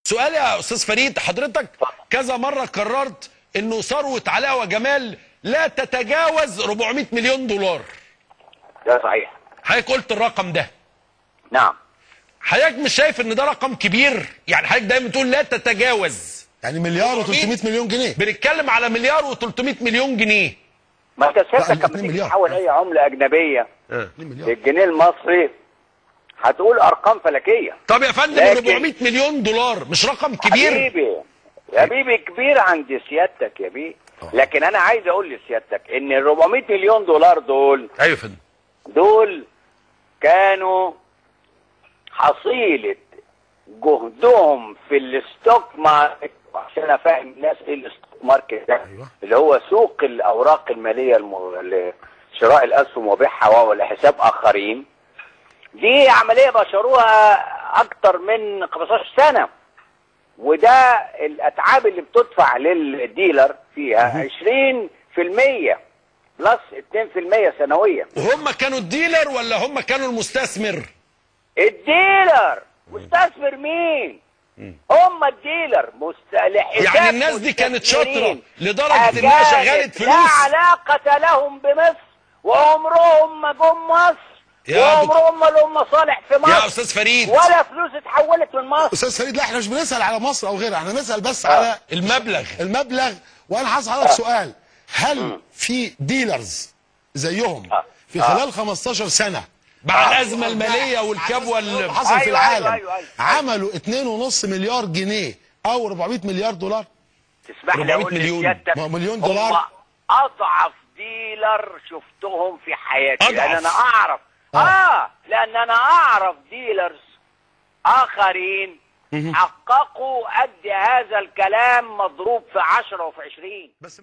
سؤال يا استاذ فريد، حضرتك كذا مرة قررت انه ثروة علاء وجمال لا تتجاوز 400 مليون دولار. ده صحيح. حضرتك قلت الرقم ده. نعم. حضرتك مش شايف ان ده رقم كبير؟ يعني حضرتك دايما تقول لا تتجاوز، يعني مليار و300 مليون جنيه. بنتكلم على مليار و300 مليون جنيه. ما انت سيادتك لما تيجي تحول اي عمله اجنبية للجنيه المصري هتقول ارقام فلكيه. طب يا فندم 400 مليون دولار مش رقم كبير؟ حبيبي يا بيبي كبير عند سيادتك يا بيه، لكن انا عايز اقول لسيادتك ان ال 400 مليون دولار دول، ايوه يا فندم، دول كانوا حصيله جهدهم في ال stock market. عشان افهم الناس ايه ال stock market ده، أيوة. اللي هو سوق الاوراق المالية شراء الاسهم وبيعها ولحساب اخرين. دي عملية بشروها اكتر من 15 سنة، وده الاتعاب اللي بتدفع لل dealer فيها 20% plus 2% سنويا. وهم كانوا ال dealer ولا هم كانوا المستثمر؟ ال dealer. مستثمر مين؟ هم ال dealer. يعني الناس دي كانت شاطرة لدرجة انها شغلت فلوس لا علاقة لهم بمصر، وعمرهم ما جم مصر، وعمرهم ما لهم مصالح في مصر يا استاذ فريد، ولا فلوس اتحولت من مصر. استاذ فريد، لا احنا مش بنسال على مصر او غيرها، احنا بنسال بس على المبلغ. المبلغ. وانا هسأل حضرتك سؤال، هل في dealers زيهم في خلال 15 سنة مع الازمة المالية والكبوه اللي حصل في العالم، أيوة. عملوا 2.5 مليار جنيه او 400 مليار دولار؟ تسمح لي اقول لسيادتك مليون دولار اضعف dealer شفتهم في حياتي. لان انا اعرف لان انا اعرف dealers اخرين حققوا قد هذا الكلام مضروب في 10 وفي 20. بس